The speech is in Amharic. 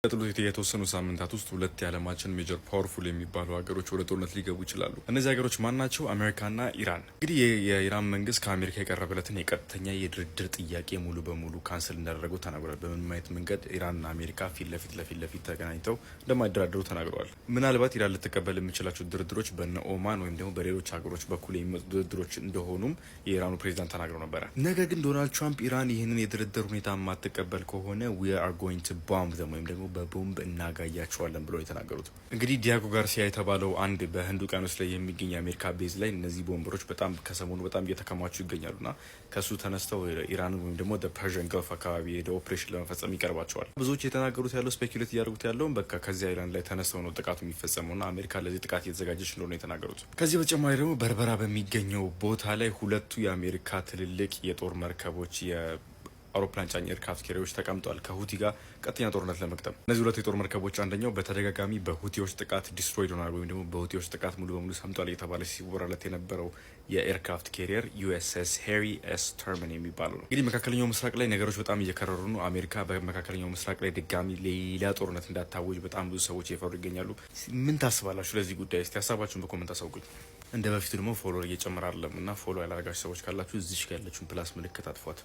ቀጥሉት የተወሰኑ ሳምንታት ውስጥ ሁለት የዓለማችን major powerful የሚባሉ ሀገሮች ወደ ጦርነት ሊገቡ ይችላሉ። እነዚህ ሀገሮች ማን ናቸው? አሜሪካና ኢራን። እንግዲህ የኢራን መንግስት ከአሜሪካ የቀረበለትን የቀጥተኛ የድርድር ጥያቄ ሙሉ በሙሉ cancel እንዳደረገው ተናግሯል። በምንም አይነት መንገድ ኢራንና አሜሪካ ፊት ለፊት ለፊት ለፊት ተገናኝተው እንደማይደራደሩ ተናግረዋል። ምናልባት ኢራን ልትቀበል የምችላቸው ድርድሮች በነ ኦማን ወይም ደግሞ በሌሎች ሀገሮች በኩል የሚመጡ ድርድሮች እንደሆኑም የኢራኑ ፕሬዚዳንት ተናግረው ነበረ። ነገር ግን ዶናልድ ትራምፕ ኢራን ይህንን የድርድር ሁኔታ የማትቀበል ከሆነ "we are going to bomb them" ወይም ደግሞ በቦምብ እናጋያቸዋለን ብለው የተናገሩት። እንግዲህ ዲያጎ ጋርሲያ የተባለው አንድ በህንድ ውቅያኖስ ላይ የሚገኝ የአሜሪካ base ላይ እነዚህ ቦምበሮች በጣም ከሰሞኑ በጣም እየተከማቹ ይገኛሉና ከሱ ተነስተው ኢራን ወይም ደግሞ Persian Gulf አካባቢ ሄደው ኦፕሬሽን ለመፈጸም ይቀርባቸዋል። ብዙዎች የተናገሩት ያለው፣ speculate እያደረጉት ያለውን በቃ ከዚያ island ላይ ተነስተው ነው ጥቃቱ የሚፈጸመውና አሜሪካ ለዚህ ጥቃት እየተዘጋጀች እንደሆነ የተናገሩት። ከዚህ በተጨማሪ ደግሞ በርበራ በሚገኘው ቦታ ላይ ሁለቱ የአሜሪካ ትልልቅ የጦር መርከቦች፣ አውሮፕላን ጫኝ aircraft carrier ኦች ተቀምጠዋል ከሁቲ ጋር ቀጥተኛ ጦርነት ለመግጠም። እነዚህ ሁለት የጦር መርከቦች አንደኛው በተደጋጋሚ በሁቲዎች ጥቃት destroyed ሆኗል ወይም ደግሞ በሁቲዎች ጥቃት ሙሉ በሙሉ ሰምጧል እየተባለ ሲወራለት የነበረው የ aircraft carrier USS Harry S Truman የሚባለው ነው። እንግዲህ መካከለኛው ምስራቅ ላይ ነገሮች በጣም እየከረሩ ነው። አሜሪካ በመካከለኛው ምስራቅ ላይ ድጋሚ ሌላ ጦርነት እንዳታውጅ በጣም ብዙ ሰዎች እየፈሩ ይገኛሉ። ምን ታስባላችሁ ለዚህ ጉዳይ? እስቲ ሀሳባችሁን በ comment አሳውቁኝ። እንደ በፊቱ ደግሞ follow እየጨመረ አይደለም እና follow ያላረጋችሁ ሰዎች ካላችሁ እዚች ጋር ያለችውን plus ምልክት አጥፏት።